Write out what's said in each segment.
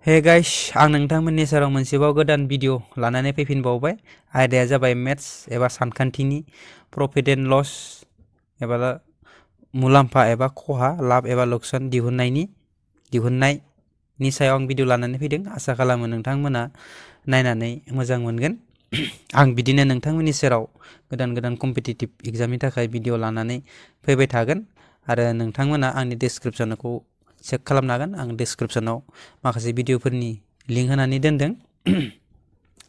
Hey guys आं नोंथांमोननि सेराव मोनसेबाव गोदान भिडिअ लानानै फैफिनबावबाय। आयदाया जाबाय मेथ्स एबा सानखान्थिनि प्रफिट एन्ड लस एबा मुलाम्फा एबा खहा लाब एबा लकसान दिहुननायनि सायाव आं भिडिअ लानानै फैदों। आसा खालामो नोंथांमोना नायनानै मोजां मोनगोन। आं बिदिनो नोंथांमोननि सेराव गोदान गोदान कम्पिटिटिभ एग्जामनि थाखाय भिडिअ लानानै फैबाय थागोन आरो नोंथांमोना आंनि डेसक्रिपसनखौ चेक खालामनो हागोन। आं डेसक्रिपसनाव माखासे भिडिअफोरनि लिंक होनानै दोनदों।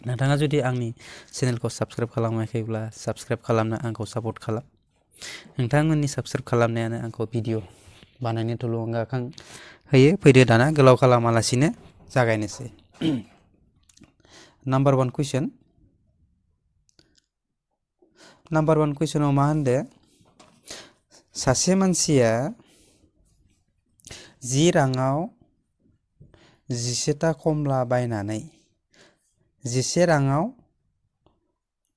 नोंथाङा जुदि आंनि चेनेलखौ साबस्क्राइब खालामाखैब्ला साबस्क्राइब खालामना आंखौ सापर्ट खालाम। नोंथांमोननि साबस्क्राइब खालामनायानो आंखौ भिडिअ बानायनो थुलुंगाखां होयो। फैदो दाना गोलाव खालामालासिनो जागायनोसै। नाम्बार 1 कुइसन। नाम्बार 1 कुइसनाव मा होनदो? सासे मानसिया 10 राङाव 11टा खमला बायनानै 11 राङाव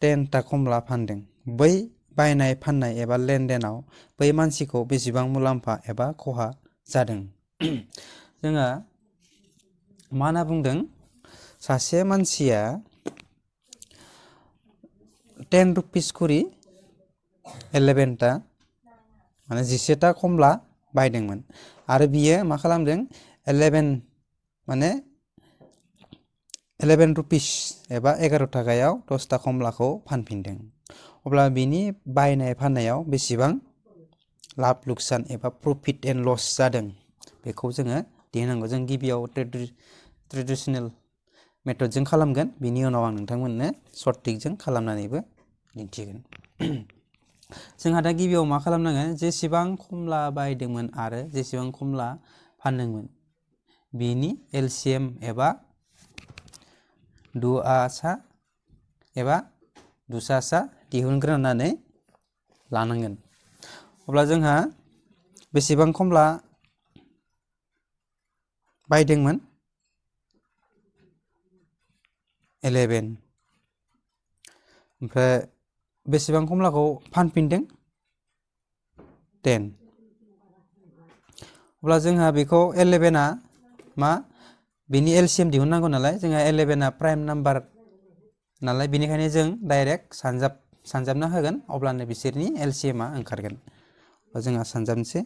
10टा खमला फानदों। बै बायनाय फाननाय एबा लेनदेनाव बै मानसिखौ बेसेबां मुलाम्फा एबा खहा जादों? जोंहा मा होनना बुंदों? सासे मानसिया 10 रुपिस खरि 11टा माने 11टा खमला बायदोंमोन आरो बियो मा खालामदों? 11 रुपिस एबा 11 थाखायाव 10टा खमलाखौ फानफिनदों। अब्ला बिनि बायनाय फाननायाव बेसेबां लाब लुकसान एबा प्रफिट एन्ड लस जादों बेखौ जोङो दिहुननांगौ। जों गिबियाव ट्रेडिशनेल मेथडजों खालामगोन, बिनि उनाव आं नोंथांमोननो सर्ट ट्रिकजों खालामनानैबो दिन्थिगोन। जोंहा दा गिबियाव मा खालामनांगोन? जेसेबां खमला बायदोंमोन आरो जेसेबां खमला फानदोंमोन बिनि एलसिएम एबा दुआसा एबा दुसासा दिहुनग्रोनानै लानांगोन। अब्ला जोंहा बेसेबां खमला बायदोंमोन? 11। ओमफ्राय बेसेबां खमलाखौ फानफिनदों? 10। अब्ला जोंहा बेखौ 11आ मा? बेनि एलसिएम दिहुननांगौ नालाय, जोंहा 11आ प्राइम नाम्बार नालाय, बेनिखायनो जों डाइरेक्ट सानजाबना होगोन। अब्लानो बिसोरनि एलसिएमआ ओंखारगोन। जोंहा सानजाबनोसै।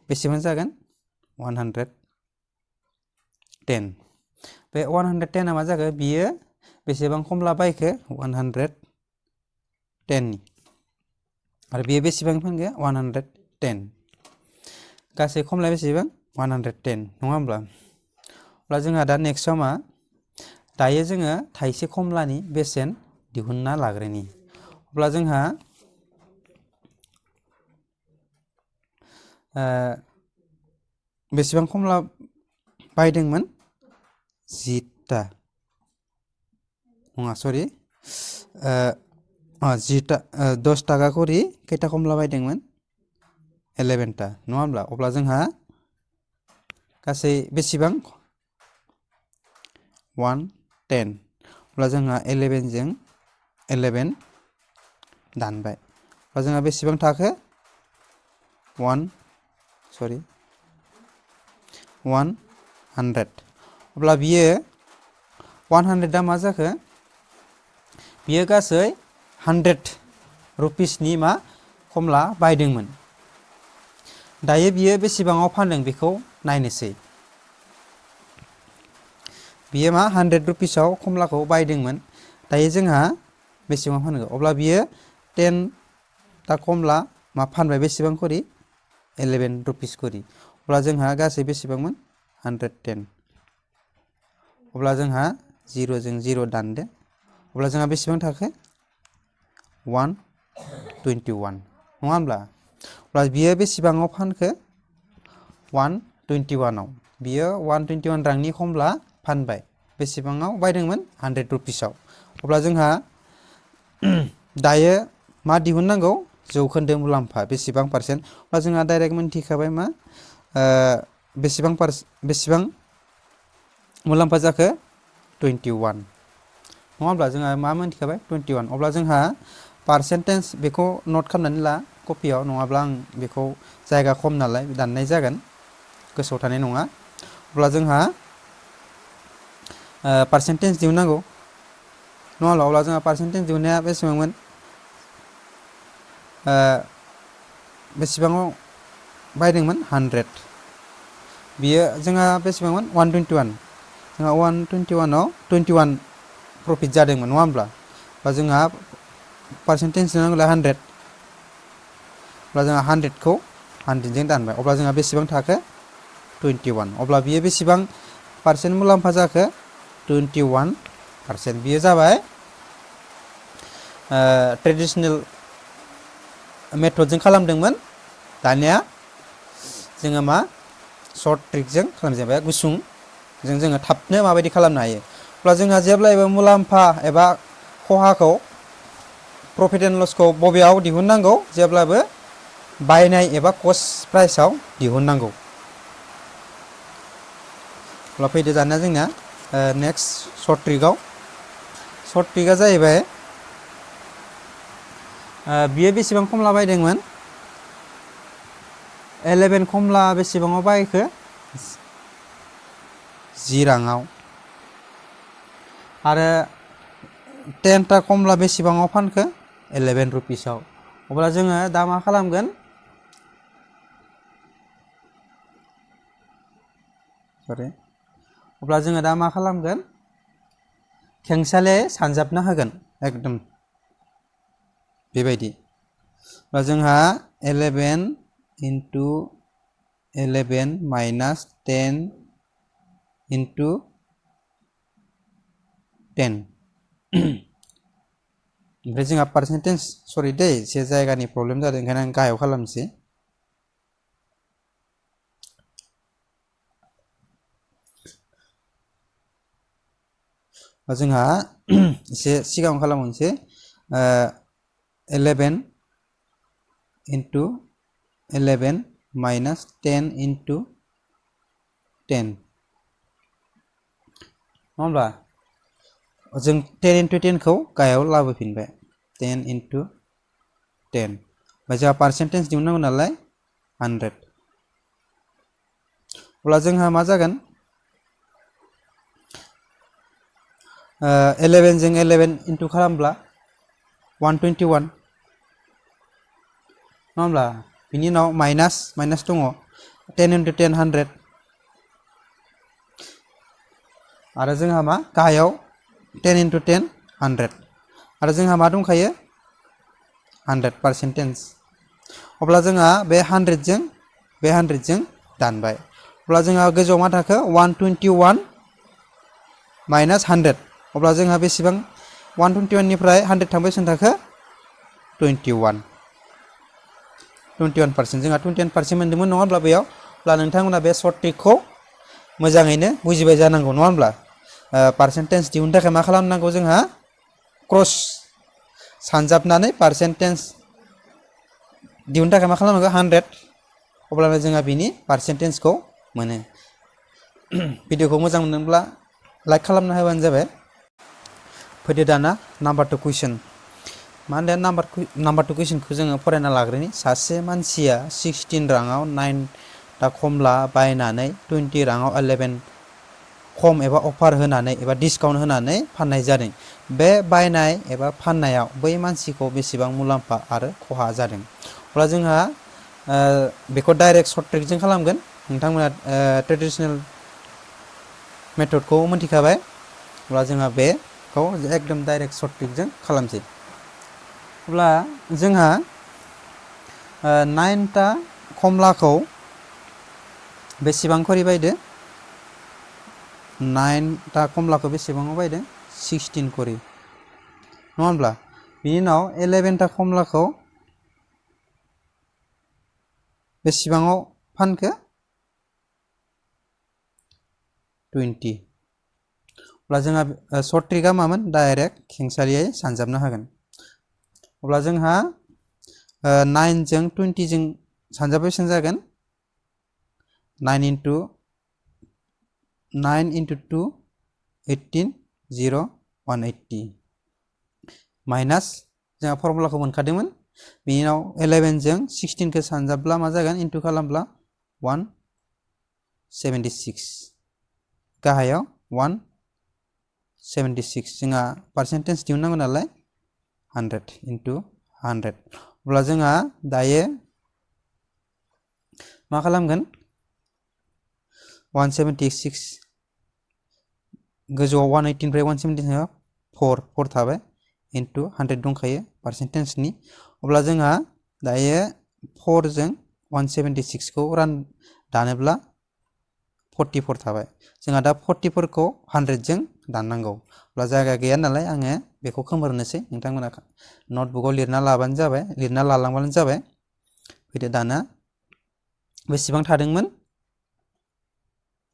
बेसेबां जागोन? 110। बे 110आ मा जागोन? बियो बेसेबां खमला बायखो? 110नि। आरो बियो बेसेबां फानखो? 110। गासै खमलाया बेसेबां? 110 नङा होमब्ला? अब्ला जोंहा दा नेक्स्टआव मा? दायो जोङो थाइसे खमलानि बेसेन दिहुनना लाग्रोनि। अब्ला जोंहा बेसेबां खमला बायदोंमोन? 10टा। नङा, सरि। 10 थाखा खरि खैथा खमला बायदोंमोन? 11टा नङा होमब्ला? अब्ला जोंहा गासै बेसेबां? 110। अब्ला जोंहा 11 जों 11 दानबाय। अब्ला जोंहा बेसेबां थाखो? 100। अब्ला बियो 100आ मा जाखो? बियो गासै 100 रुपिसनि मा खमला बायदोंमोन। दायो बियो बेसेबाङाव फानदों बेखौ नायनोसै। बियो मा 100 रुपिसाव खमलाखौ बायदोंमोन। दायो जोंहा बेसेबां फानगोन? अब्ला बियो 10टा खमला मा फानबाय? बेसेबां खरि? 11 रुपिस खरि। अब्ला जोंहा गासै बेसेबांमोन? 110। अब्ला जोंहा 0 जों 0 दानदो। अब्ला जोंहा बेसेबां थाखो? 121 नङा होमब्ला? अब्ला बियो बेसेबाङाव फानखो? 121आव। बियो 121 रांनि खमला फानबाय। बेसेबाङाव बायदोंमोन? 100 रुपिसाव। अब्ला जोंहा दायो मा दिहुननांगौ? जौखोन्दो मुलाम्फा बेसेबां पारसेन्ट? अब्ला जोंहा डाइरेक्ट मोनथिखाबाय मा बेसेबां मुलाम्फा जाखो? 21 नङा होमब्ला? जोंहा मा मोनथिखाबाय? 21। अब्ला जोंहा पारसेन्टेज बेखौ नट खालामनानै ला कपियाव, नङाब्ला आं बेखौ जायगा खम नालाय दाननाय जागोन, गोसोआव थानाय नङा। अब्ला जोंहा पार्सेन्टेज दिहुननांगौ नङाब्ला अब्ला जोंहा पार्सेन्टेज दिहुननाया बेसेबांमोन बेसेबाङाव बायदोंमोन 100 बियो जोंहा बेसेबांमोन 121 जोंहा 121 आव 21 प्रफिट जादोंमोन नङा होमब्ला बा जोंहा पार्सेन्टेज दिहुननांगौला 100 अब्ला जोंहा 100 खौ 100 जों दानबाय अब्ला जोंहा बेसेबां थाखो 21 अब्ला बियो बेसेबां पार्सेन्ट मुलाम्फा जाखो 21% बियो जाबाय ट्रेडिशनेल मेथडजों खालामदोंमोन दानिया जोङो मा सर्ट ट्रिकजों खालामजाबाय गुसुंजों जोङो थाबनो माबायदि खालामनो हायो अब्ला जोंहा जेब्लायबो मुलाम्फा एबा खहाखौ प्रफिट एन्ड लसखौ बबेयाव दिहुननांगौ जेब्लाबो बायनाय एबा कस्ट प्राइसआव दिहुननांगौ अब्ला फैदो दानिया जोंना नेक्स्ट सर्ट ट्रिकआ जाहैबाय बियो बेसेबां खमला बायदोंमोन 11 खमला बेसेबाङाव बायखो 10 राङाव आरो 10 ता खमला बेसेबाङाव फानखो 11 रुपिसाव अब्ला जोङो दा मा खालामगोन अब्ला जोङो दा मा खालामगोन खेंसालियायै सानजाबना होगोन एकदम बेबायदि बा जोंहा 11 into 11 minus 10 into 10 ओमफ्राय जोंहा पार्सेन्टेज सरि दै एसे जायगानि प्रब्लेम जादों ओंखायनो आं गाहायाव खालामनोसै जोंहा एसे सिगाङाव खालामनोसै 11 into 11 minus 10 into 10 नङा होमब्ला जों 10 into 10 खौ गाहायाव लाबोफिनबाय 10 into 10 ओमफ्राय जोंहा पार्सेन्टेज दिहुननांगौ नालाय 100 अब्ला जोंहा मा जागोन 11 जों 11 into खालामब्ला 121 नङा होमब्ला बिनि उनाव माइनास दङ 10 into 10 100 आरो जोंहा मा गाहायाव 10 into 10 100 आरो जोंहा मा दंखायो 100% अब्ला जोंहा बे 100 जों दानबाय अब्ला जोंहा गोजौआव मा थाखो 121 minus 100 अब्ला जोंहा बेसेबां 121 निफ्राय 100 थांबाय बेसेबां थाखो 21% जोंहा 21% मोन्दोंमोन नङा होमब्ला बेयाव अब्ला नोंथांमोना बे सर्ट ट्रिकखौ मोजाङैनो बुजिबाय जानांगौ नङा होमब्ला पार्सेन्टेज दिहुननो थाखाय मा खालामनांगौ जोंहा क्रस सानजाबनानै पार्सेन्टेज दिहुननो थाखाय मा खालामनांगौ 100 अब्लानो जोंहा बिनि पार्सेन्टेजखौ मोनो भिडिअखौ मोजां मोनदोंब्ला लाइक खालामना होबानो जाबाय फैदो दाना नाम्बार 2 कुइसन मा होनदों नाम्बार 2 कुइसनखौ जोङो फरायना लाग्रोनि सासे मानसिया 16 राङाव 9 ता खमला बायनानै 20 राङाव 11 खम एबा अफार होनानै एबा डिसकाउन्ट होनानै फाननाय जादों बे बायनाय एबा फाननायाव बै मानसिखौ बेसेबां मुलाम्फा आरो खहा जादों अब्ला जोंहा बेखौ डाइरेक्ट सर्ट ट्रिकजों खालामगोन नोंथांमोना ट्रेडिशनेल मेथडखौ मोनथिखाबाय अब्ला जोंहा बेखौ एकदम डाइरेक्ट सर्ट ट्रिकजों खालामसै अब्ला जोंहा 9 ता खमलाखौ बेसेबां खरि बायदो 9 ता खमलाखौ बेसेबाङाव बायदों 16 खरि नङा होमब्ला बिनि उनाव 11 ता खमलाखौ बेसेबाङाव फानखो 20 अब्ला जोंहा सर्ट ट्रिकआ मामोन डाइरेक्ट खेंसालियायै सानजाबना होगोन अब्ला जोंहा 9 जों 20 जों सानजाबा बेसेबां जागोन 9 into 2 18 0 180 माइनास जोंहा फर्मुलाखौ मोनखादोंमोन बिनि उनाव 11 जों 16 खौ सानजाबब्ला मा जागोन इनटु खालामब्ला 176 गाहायाव 1 76 जोंहा पार्सेन्टेज दिहुननांगौ नालाय 100 into 100 अब्ला जोंहा दायो मा खालामगोन 176 गोजौआव 118 निफ्राय 176 4 थाबाय into 100 दंखायो पार्सेन्टेजनि अब्ला जोंहा दायो 4 जों 176 खौ दानोब्ला 44 थाबाय जोंहा दा 44 खौ 100 जों दाननांगौ अब्ला जायगा गैया नालाय आङो बेखौ खोमोरनोसै नोंथांमोना नटबुकआव लिरना लाबानो जाबाय लिरना लालांबानो जाबाय फैदो दाना बेसेबां थादोंमोन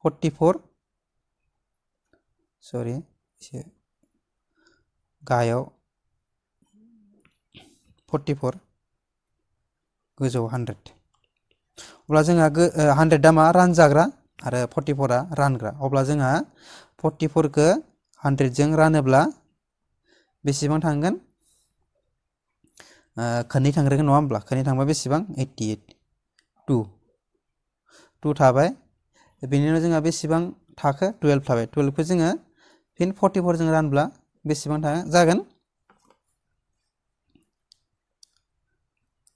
44 सरि एसे गाहायाव 44 गोजौ 100 अब्ला जोंहा 100 दा मा रानजाग्रा आरो 44 आ रानग्रा अब्ला जोंहा 44 खौ 100 जों रानोब्ला बेसेबां थांगोन खननै थांग्रोगोन नङा होमब्ला खननै थांबा बेसेबां 88 2 थाबाय बेनि उनाव जोंहा बेसेबां थाखो 12 थाबाय 12 खौ जोङो फिन 44 जों रानब्ला बेसेबां जागोन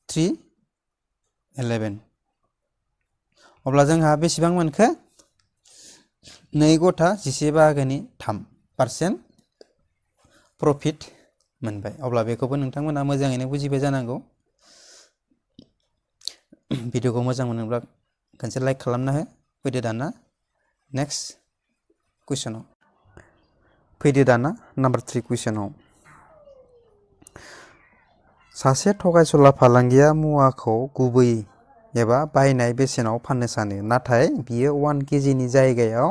311 अब्ला जोंहा बेसेबां मोनखो 2 गथा 11 बाहागोनि 3% प्रफिट मोनबाय अब्ला बेखौबो नोंथांमोना मोजाङैनो बुजिबाय जानांगौ भिडिअखौ मोजां मोनोब्ला खनसे लाइक खालामना हो फैदो दाना नेक्स्ट कुइसनाव फैदो दाना नाम्बार 3 कुइसनाव सासे थगायसुला फालांगिया मुवाखौ गुबै एबा बायनाय बेसेनाव फाननो सानो नाथाय बियो 1 केजिनि जायगायाव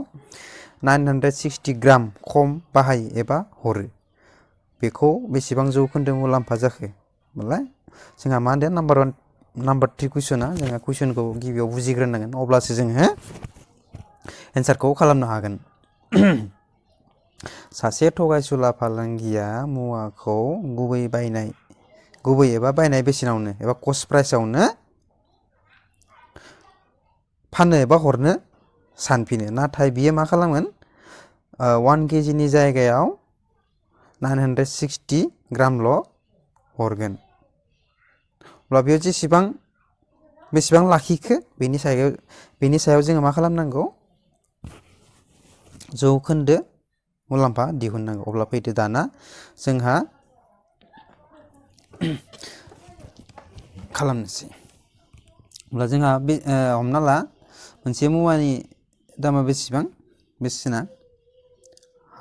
960 ग्राम खम बाहायो एबा हरो बेखौ बेसेबां जौखोन्दो मुलाम्फा जाखो होनबालाय जोंहा मा होनदों नाम्बार 3 कुइसना जोंहा कुइसनखौ गिबियाव बुजिग्रोनांगोन अब्लासो जोङो एन्सारखौ खालामनो हागोन सासे थगायसुला फालांगिया मुवाखौ गुबै एबा बायनाय बेसेनावनो एबा कस्ट प्राइसआवनो फाननो एबा हरनो सानफिनो नाथाय बियो मा खालामगोन 1 केजिनि जायगायाव 960 ग्रामल' हरगोन अब्ला बेयाव बेसेबां लाखिखो बेनि सायाव जोङो मा खालामनांगौ जौखोन्दो मुलाम्फा दिहुननांगौ अब्ला फैदो दाना जोंहा खालामनोसै अब्ला जोंहा बे हमना ला मोनसे मुवानि दामा बेसेबां बेसेना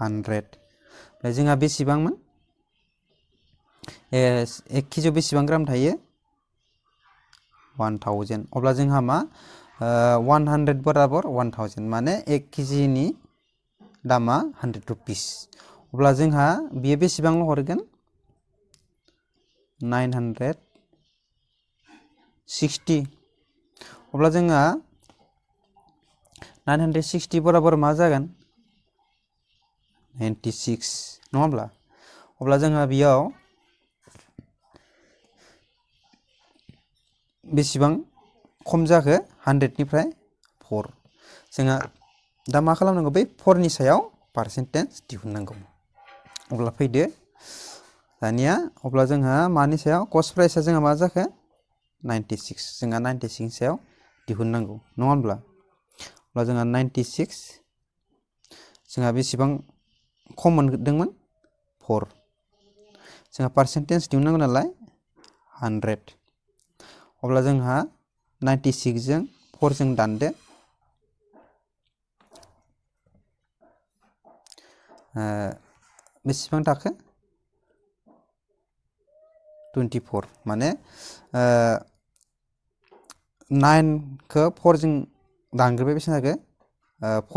100 ओमफ्राय जोंहा बेसेबांमोन 1 केजियाव बेसेबां ग्राम थायो 1000 अब्ला जोंहा मा 100 बराबर 1000 माने 1 केजिनि दामा 100 रुपिस अब्ला जोंहा बियो बेसेबांल' हरगोन 960 अब्ला जोंहा 960 बराबर मा जागोन 96 नङा होमब्ला अब्ला जोंहा बेयाव बेसेबां खम जाखो 100 निफ्राय 4 जोंहा दा मा खालामनांगौ बै 4 नि सायाव पार्सेन्टेज दिहुननांगौ अब्ला फैदो दानिया अब्ला जोंहा मानि सायाव कस्ट प्राइसआ जोंहा मा जाखो 96 जोंहा 96 सायाव दिहुननांगौ नङा होमब्ला अब्ला जोंहा 96 जोंहा बेसेबां खम मोनदोंमोन 4 जोंहा पार्सेन्टेज दिहुननांगौ नालाय 100 अब्ला जोंहा 96 जों 4 जों दानदो बेसेबां थाखो 24 माने 9 खौ 4 जों दानग्रोबाय बेसेबां जाखो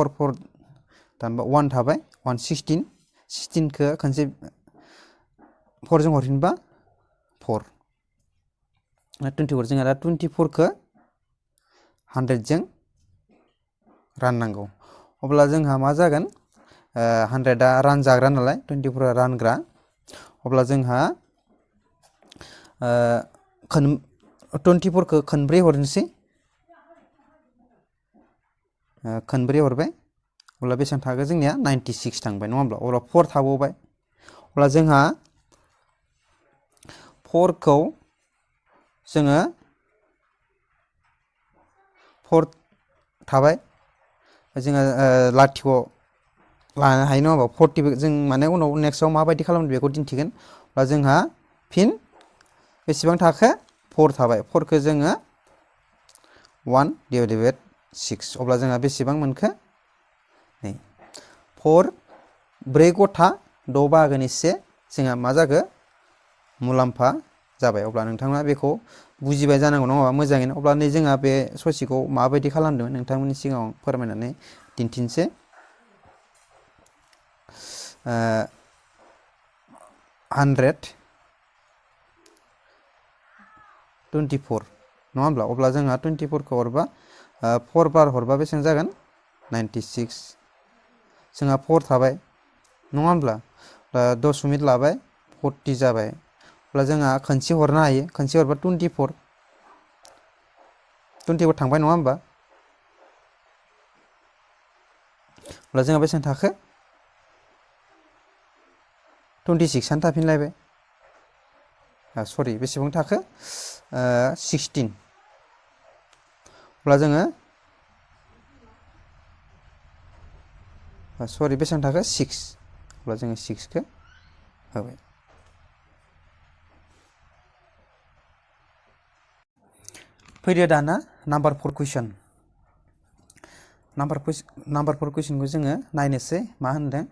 4 दानबा 1 थाबाय 116 16 खौ खनसे 4 जों हरफिनबा 4 24 जोंहा दा 24 खौ 100 जों राननांगौ अब्ला जोंहा मा जागोन 100 आ रानजाग्रा नालाय 24 आ रानग्रा अब्ला जोंहा 24 खौ खनब्रै हरनोसै खनब्रै हरबाय अब्ला बेसेबां थागोन जोंनिया 96 थांबाय नङा होमब्ला अब्ला 4 थाबावबाय अब्ला जोंहा 4 खौ जोङो 4 थाबाय जोङो लाथिख' लानो हायो नङा होमबा 40 जों माने उनाव नेक्स्टआव माबायदि खालामनो बेखौ दिन्थिगोन अब्ला जोंहा फिन बेसेबां थाखो 4 थाबाय 4 खौ जोङो 1/6 अब्ला जोंहा बेसेबां मोनखो नै 4 4 गथा 6 बाहागोनि 1 जोंहा मा जागो मुलाम्फा जाबाय अब्ला नोंथाङा बेखौ बुजिबाय जानांगौ नङा होमबा मोजाङैनो अब्ला नै जोंहा बे ससेखौ माबायदि खालामदों नोंथांमोननि सिगाङाव फोरमायनानै दिन्थिनोसै 124 नङा होमब्ला अब्ला जोंहा 24 खौ हरबा 4 बार हरबा बेसेबां जागोन 96 जोंहा 4 थाबाय नङा होमब्ला 10 लाबाय 40 जाबाय अब्ला जोंहा खनसे हरनो हायो खनसे हरबा 24 थांबाय नङा होमबा अब्ला जोंहा बेसेबां थाखो 26 आनो थाफिनलायबाय सरि बेसेबां थाखो 16 अब्ला जोङो सरि बेसेबां थाखो 6 अब्ला जोङो 6 खौ होबाय फैदो दाना नाम्बार 4 कुइसन नाम्बार 4 कुइसनखौ जोङो नायनोसै मा होनदों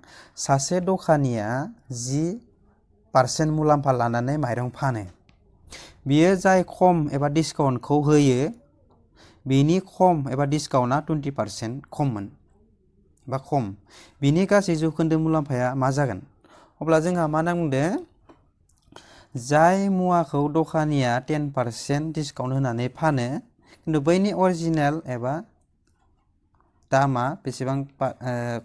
सासे दखानिया 10% मुलाम्फा लानानै माइरं फानो बियो जाय खम एबा डिसकाउन्टखौ होयो बेनि खम एबा डिसकाउन्टआ 20% खममोन बा खम बिनि गासै जौखोन्दो मुलाम्फाया मा जागोन अब्ला जोंहा मा बुंदों जाय मुवाखौ दखानिया 10% डिसकाउन्ट होनानै फानो खिन्थु बैनि अरिजिनेल एबा दामा बेसेबां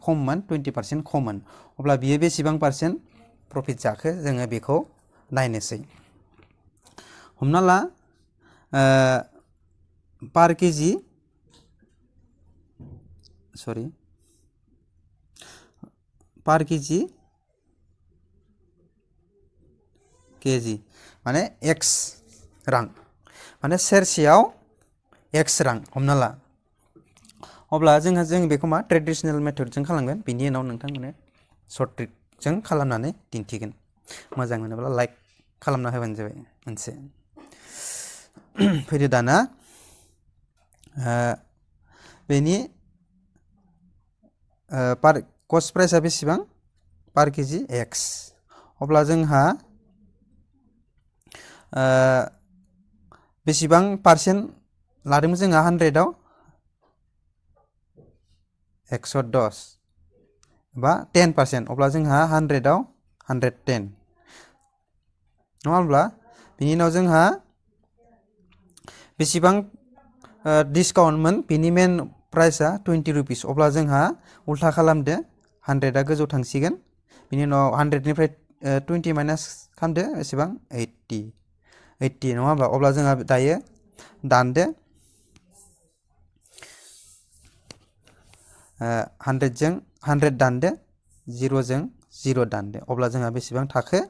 खममोन 20% खममोन अब्ला बियो बेसेबां पारसेन्ट प्रफिट जाखो जोङो बेखौ नायनोसै हमना ला पार केजि माने X रां माने सेरसेयाव X रां हमना ला अब्ला जों बेखौ मा ट्रेडिशनेल मेथडजों खालामगोन बिनि उनाव नोंथांमोननो सर्ट ट्रिकजों खालामनानै दिन्थिगोन मोजां मोनोब्ला लाइक खालामना होबानो जाबाय मोनसे फैदो दाना बेनि कस्ट प्राइसआ बेसेबां पार केजि X अब्ला जोंहा बेसेबां पारसेन्ट लादोंमोन जोंहा 100आव 110 बा 10% अब्ला जोंहा 100आव 110 नङा होमब्ला बिनि उनाव जोंहा बेसेबां डिसकाउन्टमोन बिनि मेन प्राइसआ 20 रुपिस अब्ला जोंहा उल्था खालामदो 100आ गोजौ थांसिगोन बिनि उनाव 100निफ्राय 20 माइनास खालामदो बेसेबां 80 नङा होमबा अब्ला जोंहा दायो दानदो 100जों 100 दानदो 0जों 0 दानदो अब्ला जोंहा बेसेबां थाखो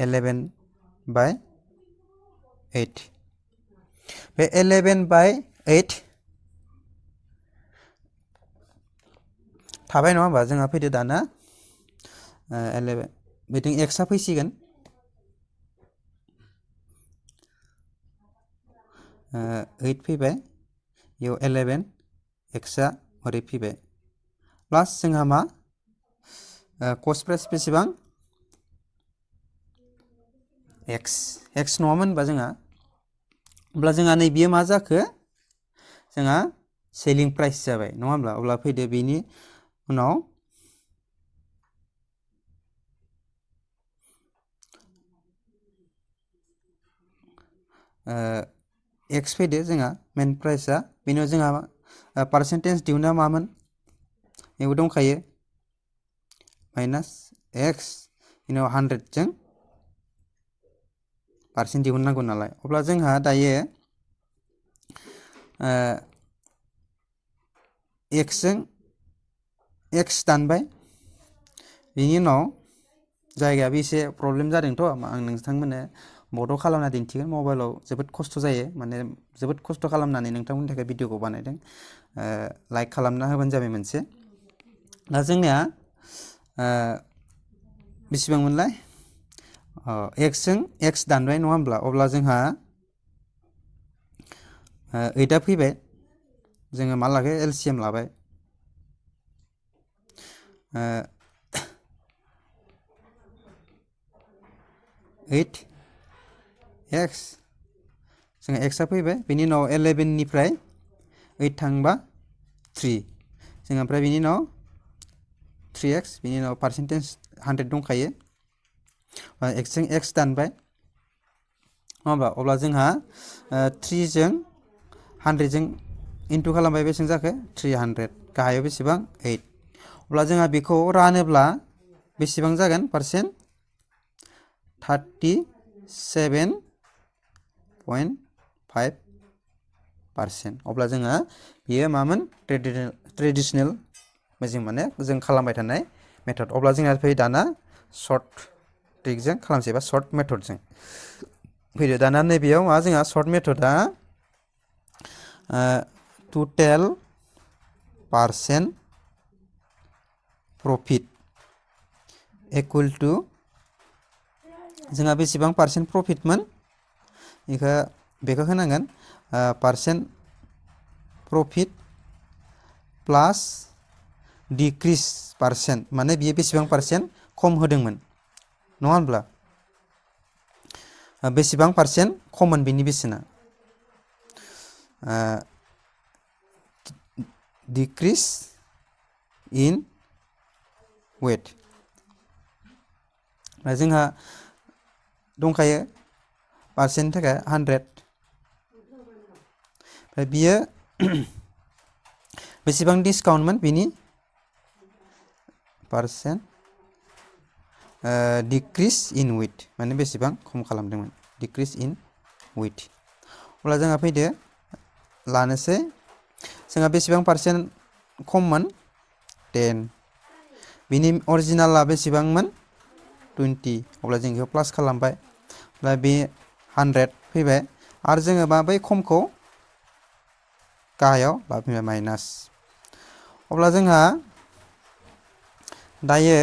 11/8 बे 11/8 थाबाय नङा होमबा जोंहा फैदो दाना 11 बिथिं Xआ फैसिगोन 8 फैबाय इयाव 11 Xआ ओरै फैबाय प्लास जोंहा मा कस्ट प्राइस बेसेबां X नङामोन होनबा जोंहा अब्ला जोंहा नै बियो मा जाखो जोंहा सेलिं प्राइस जाबाय नङा होमब्ला अब्ला फैदो बेनि उनाव X फैदो जोंहा मेन प्राइसआ बेनि उनाव जोंहा पार्सेन्टेज दिहुना मामोन बेबो दंखायो माइनास X बेनि उनाव 100जों पार्सेन्ट दिहुननांगौ नालाय अब्ला जोंहा दायो Xजों x दानबाय बेनि उनाव जायगायाबो एसे प्रब्लेम जादोंथ' आं नोंथांमोननो बड' खालामना दिन्थिगोन मबाइलाव जोबोद खस्थ' जायो माने जोबोद खस्थ' खालामनानै नोंथांमोननि थाखाय भिडिअखौ बानायदों लाइक खालामना होबानो जाबाय मोनसे दा जोंनिया बेसेबांमोनलाय x जों x दानबाय नङा होमब्ला अब्ला जोंहा 8आ फैबाय जोङो मा लाखो LCM लाबाय 8x जोंहा x आ फैबाय बेनि उनाव 11 निफ्राय 8 थांबा 3 जोंहा ओमफ्राय बेनि उनाव 3x बेनि उनाव पार्सेन्टेज 100 दंखायो x जों x दानबाय नङा होमबा अब्ला जोंहा 3 जों 100 जों इनटु खालामबाय बेसेबां जाखो 300 गाहायाव बेसेबां 8 अब्ला जोंहा बेखौ रानोब्ला बेसेबां जागोन पार्सेन्ट 37.5% अब्ला जोंहा बेयो मामोन ट्रेडिशनेल जों माने जों खालामबाय थानाय मेथड अब्ला जोंहा फैयो दाना सर्ट ट्रिकजों खालामसै बा सर्ट मेथडजों फैदो दाना नैबेयाव मा जोंहा सर्ट मेथडआ total percent profit equal to जोंहा बेसेबां पार्सेन्ट प्रफिटमोन बेखौ होनांगोन percent profit plus decrease percent माने बियो बेसेबां पार्सेन्ट खम होदोंमोन नङा होनब्ला बेसेबां पार्सेन्ट खममोन बिनि बेसेना डिक्रिज इन वेट जोंहा दंखायो पार्सेन्टनि थाखाय 100 ओमफ्राय बियो बेसेबां डिसकाउन्टमोन बिनि पार्सेन्ट डिक्रिज इन वेट माने बेसेबां खम खालामदोंमोन डिक्रिज इन वेट अब्ला जोंहा फैदो लानोसै जोंहा बेसेबां पार्सेन्ट खममोन 10 बिनि अरिजिनाला बेसेबांमोन 20 अब्ला जों बेखौ प्लास खालामबाय अब्ला बे 100 फैबाय आरो जोङो मा बै खमखौ गाहायाव लाफैबाय माइनास अब्ला जोंहा दायो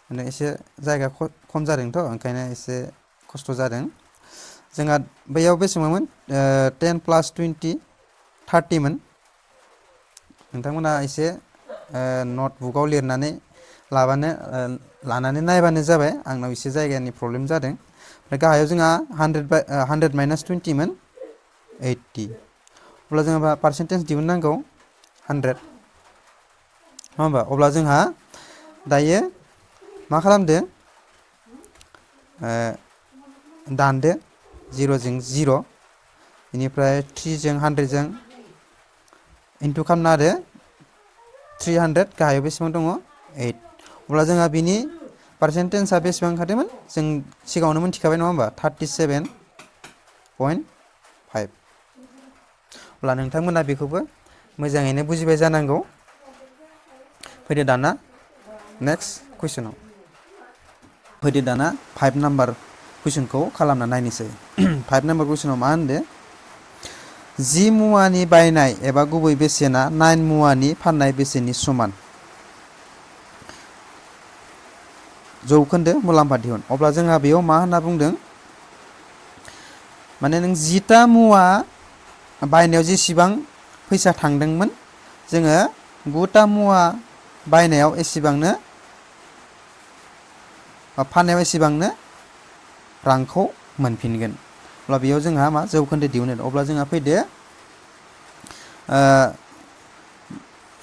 माने एसे जायगा खम जादोंथ' ओंखायनो एसे खस्थ' जादों जोंहा बैयाव बेसेबांमोन 10 प्लास 20 30 मोन नोंथांमोना एसे नटबुकआव लिरनानै लानानै नायबानो जाबाय आंनाव एसे जायगानि प्रब्लेम जादों ओमफ्राय गाहायाव जोंहा 100 माइनास 20 मोन 80 अब्ला जोंहा पार्सेन्टेज दिहुननांगौ 100 नङा होमबा अब्ला जोंहा दायो मा खालामदो दानदो 0 जों 0 बेनिफ्राय 3 जों 100 जों इनटु खालामना होदो 300 गाहायाव बेसेबां दङ 8 अब्ला जोंहा बिनि पार्सेन्टेजआ बेसेबां ओंखारदोंमोन जों सिगाङावनो मिथिखाबाय नङा होमबा 37.5 अब्ला नोंथांमोना बेखौबो मोजाङैनो बुजिबाय जानांगौ फैदो दाना नेक्स्ट कुइसनाव फैदो दाना 5 नाम्बार कुइसनखौ खालामना नायनोसै 5 नाम्बार कुइसनाव मा होनदो 10 मुवानि बायनाय एबा गुबै बेसेना 9 मुवानि फाननाय बेसेननि समान जौखोन्दो मुलाम्फा दिहुन अब्ला जोंहा बेयाव मा होनना बुंदों माने नों 10टा मुवा बायनायाव जेसेबां फैसा थांदोंमोन जोङो 9टा मुवा बायनायाव एसेबांनो फाननायाव एसेबांनो रांखौ मोनफिनगोन अब्ला बेयाव जोंहा मा जौखोन्दो दिहुनो अब्ला जोंहा फैदो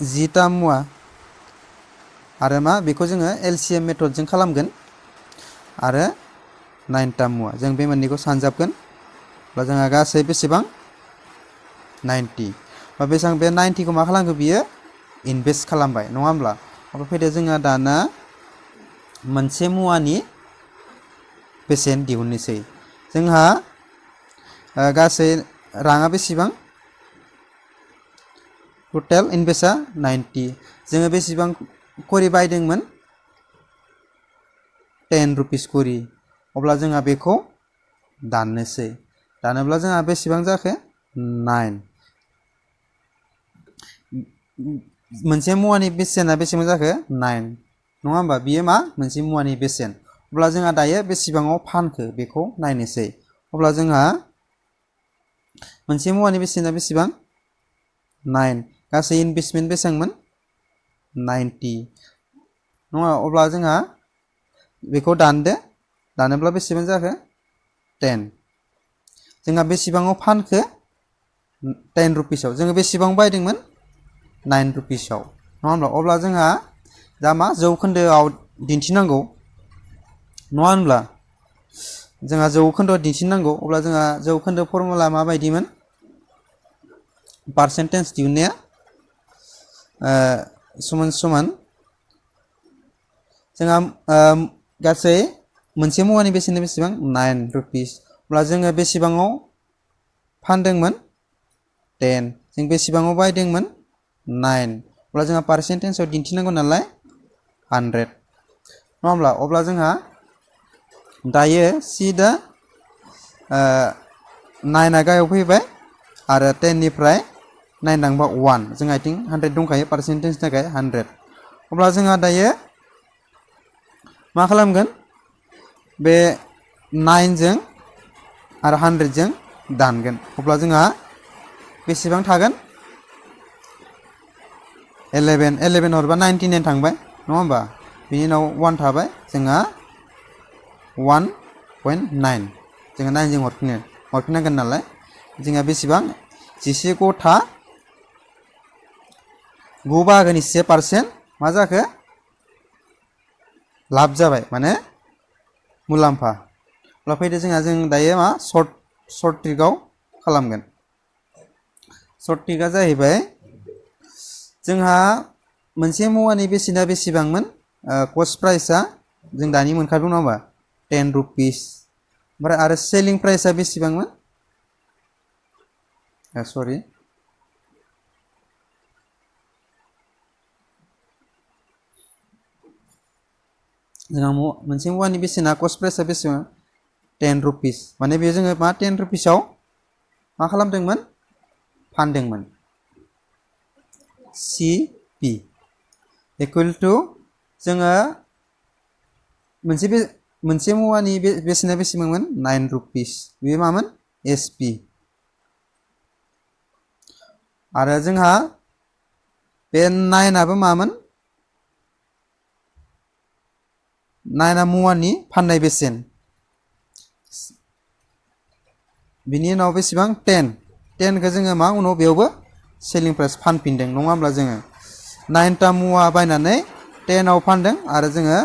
10टा मुवा आरो मा बेखौ जोङो LCM मेथडजों खालामगोन आरो 9टा मुवा जों बे मोननैखौ सानजाबगोन अब्ला जोंहा गासै बेसेबां 90 बा बेसेबां बे 90खौ मा खालामखो बियो इनभेस्ट खालामबाय नङा होमब्ला अब्ला फैदो जोंहा दाना मोनसे मुवानि बेसेन दिहुननोसै जोंहा गासै राङा बेसेबां टटेल इनभेस्टआ 90 जोङो बेसेबां करि बायदोंमोन 10 रुपिस करि अब्ला जोंहा बेखौ दाननोसै दानोब्ला जोंहा बेसेबां जाखो 9 मोनसे मुवानि बेसेना बेसेबां जाखो 9 नङा होमबा बियो मा मोनसे मुवानि बेसेन अब्ला जोंहा दायो बेसेबाङाव फानखो बेखौ नायनोसै अब्ला जोंहा मोनसे मुवानि बेसेना बेसेबां 9 गासै इनभेस्टमेन्ट बेसेबांमोन 90 नङा अब्ला जोंहा बेखौ दानदो दानोब्ला बेसेबां जाखो 10 जोंहा बेसेबाङाव फानखो 10 रुपिसाव जोङो बेसेबां बायदोंमोन 9 रुपिसाव नङा होमब्ला अब्ला जोंहा दा मा जौखोन्दोआव दिन्थिनांगौ नङा होनब्ला जोंहा जौखोन्दोआव दिन्थिनांगौ अब्ला जोंहा जौखोन्दो फर्मुला माबायदिमोन पार्सेन्टेज दिहुननाया समान समान जोंहा गासै मोनसे मुवानि बेसेना बेसेबां 9 रुपिस अब्ला जोङो बेसेबाङाव फानदोंमोन 10 जों बेसेबाङाव बायदोंमोन 9 अब्ला जोंहा पार्सेन्टेजआव दिन्थिनांगौ नालाय 100 नङा होमब्ला अब्ला जोंहा दायो सिदा 9आ गाहायाव फैबाय आरो 10 निफ्राय 9 थांबा 1 जोंहा आथिं 100 दंखायो पार्सेन्टेजनि थाखाय 100 अब्ला जोंहा दायो मा खालामगोन बे 9 जों आरो 100 जों दानगोन अब्ला जोंहा बेसेबां थागोन 11 हरबा 99 थांबाय नङा होमबा बिनि उनाव 1 थाबाय जोंहा 1.9 जोङो 9 जों हरफिननांगोन नालाय जोंहा बेसेबां 11 गथा 9/1% मा जाखो लाब जाबाय माने मुलाम्फा अब्ला फैदो जोंहा जों दायो मा सर्ट ट्रिकआव खालामगोन सर्ट ट्रिकआ जाहैबाय जोंहा मोनसे मुवानि बेसेना बेसेबांमोन कस्ट प्राइसआ जों दानि मोनखादों नङा होमबा 10 रुपिस ओमफ्राय आरो सेलिं प्राइसआ बेसेबांमोन सरि जोंहा मोनसे मुवानि बेसेना कस्ट प्राइसआ बेसेबां 10 रुपिस माने बे जोङो मा 10 रुपिसाव मा खालामदोंमोन फानदोंमोन CP इकुवेल टु जोङो मोनसे मुवानि बेसेना बेसेबांमोन 9 रुपिस बे मामोन SP आरो जोंहा बे 9 आबो मामोन 9 आ मुवानि फाननाय बेसेन बिनि उनाव बेसेबां 10 खौ जोङो मा उनाव बेयावबो सेलिं प्राइस फानफिनदों नङा होमब्ला जोङो 9टा मुवा बायनानै 10 आव फानदों आरो जोङो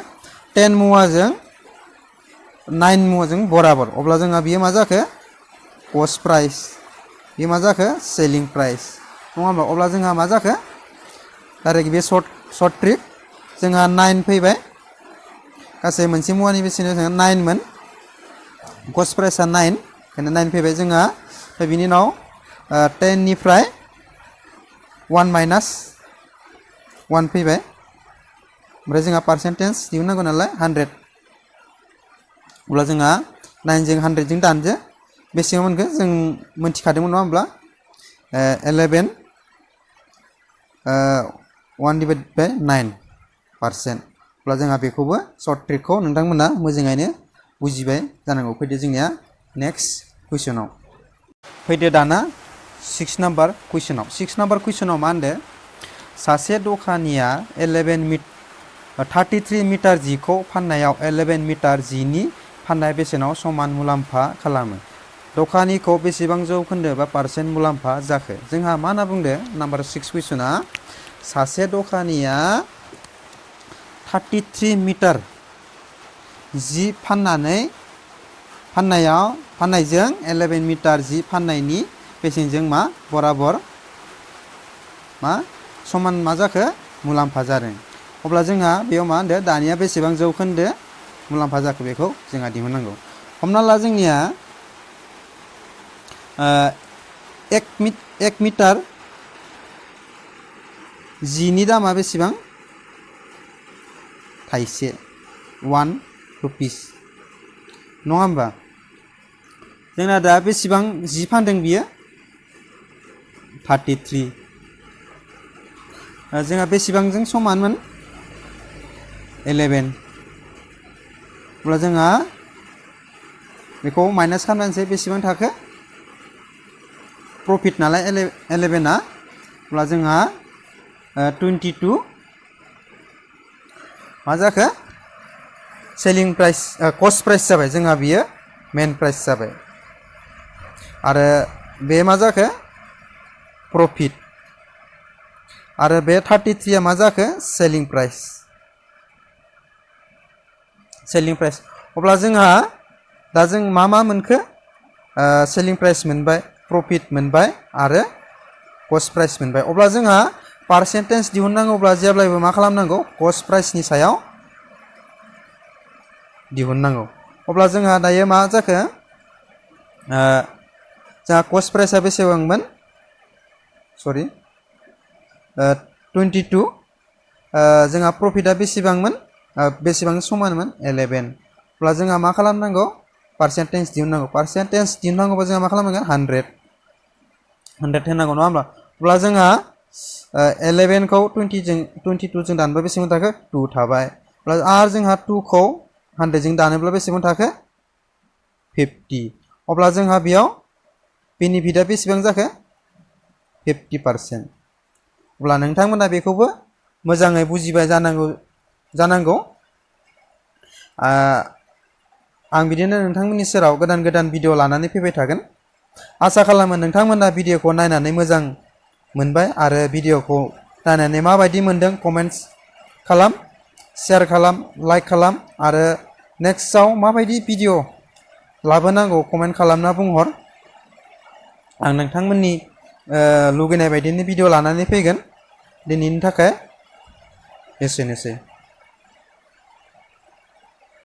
10 मुवाजों 9 मुवाजों बराबर अब्ला जोंहा बियो मा जाखो कस्ट प्राइस बियो मा जाखो सेलिं प्राइस नङा होमब्ला अब्ला जोंहा मा जाखो डाइरेक्ट बे सर्ट ट्रिक जोंहा 9 फैबाय गासै मोनसे मुवानि बेसेना जोंहा 9 मोन कस्ट प्राइसआ 9 ओंखायनो 9 फैबाय जोंहा बिनि उनाव 10 निफ्राय 1 माइनास 1 फैबाय ओमफ्राय जोंहा पार्सेन्टेज दिहुननांगौ नालाय 100 अब्ला जोंहा 9 जों 100 जों दानदो बेसेबां मोनखो जों मोनथिखादोंमोन नङा होमब्ला 11 1/9% अब्ला जोंहा बेखौबो सर्ट ट्रिकखौ नोंथांमोना मोजाङैनो बुजिबाय जानांगौ फैदो जोंनिया नेक्स्ट कुइसनाव फैदो दाना 6 नाम्बार कुइसनाव 6 नाम्बार कुइसनाव मा होनदो सासे दखानिया 33 मिटार जिखौ फाननायाव 11 मिटार जिनि फाननाय बेसेनाव समान मुलाम्फा खालामो दखानिखौ बेसेबां जौखोन्दो बा पार्सेन्ट मुलाम्फा जाखो जोंहा मा होनना बुंदो नाम्बार 6 कुइसना सासे दखानिया 33 मिटार जि फाननायजों 11 मिटार जि फाननायनि बेसेनजों मा बराबर मा समान मा जाखो मुलाम्फा जादों अब्ला जोंहा बेयाव मा होनदो दानिया बेसेबां जौखोन्दो मुलाम्फा जाखो बेखौ जोंहा दिहुननांगौ हमना ला जोंनिया 1 मिटार जिनि दामा बेसेबां थाइसे 1 रुपिस नङा होमबा जोंना दा बेसेबां जि फानदों बियो 33 जोंहा बेसेबांजों समानमोन 11 अब्ला जोंहा बेखौ माइनास खालामनोसै बेसेबां थाखो प्रफिट नालाय 11 आ अब्ला जोंहा 22 मा जाखो सेलिं प्राइस कस्ट प्राइस जाबाय जोंहा बियो मेन प्राइस जाबाय आरो बे मा जाखो प्रफिट आरो बे 33 आ मा जाखो सेलिं प्राइस अब्ला जोंहा दा जों मा मोनखो सेलिं प्राइस मोनबाय प्रफिट मोनबाय आरो कस्ट प्राइस मोनबाय अब्ला जोंहा पारसेन्टेज दिहुननांगौब्ला जेब्लायबो मा खालामनांगौ कस्ट प्राइसनि सायाव दिहुननांगौ अब्ला जोंहा दायो मा जाखो जोंहा कस्ट प्राइसआ बेसेबांमोन सरि 22 जोंहा प्रफिटआ बेसेबांमोन बेसेबां समानमोन 11 अब्ला जोंहा मा खालामनांगौ पारसेन्टेज दिहुननांगौबा जोंहा मा खालामनांगोन 100 होनांगौ नङा होमब्ला अब्ला जोंहा 11 खौ 22 जों दानोबा बेसेबां थाखो 2 थाबाय अब्ला आरो जोंहा 2 खौ 100 जों दानोब्ला बेसेबां थाखो 50 अब्ला जोंहा बेयाव बेनिफिटआ बेसेबां जाखो 50% अब्ला नोंथांमोना बेखौबो मोजाङै बुजिबाय जानांगौ आं बिदिनो नोंथांमोननि सेराव गोदान भिडिअ लानानै फैबाय थागोन आसा खालामो नोंथांमोना भिडिअखौ नायनानै मोजां मोनबाय आरो भिडिअखौ नायनानै माबायदि मोनदों कमेन्ट्स खालाम शेयार खालाम लाइक खालाम आरो नेक्स्टआव माबायदि भिडिअ लाबोनांगौ कमेन्ट खालामना बुंहर आं नोंथांमोननि लुगैनाय बायदिनो भिडिअ लानानै फैगोन दिनैनि थाखाय एसेनोसै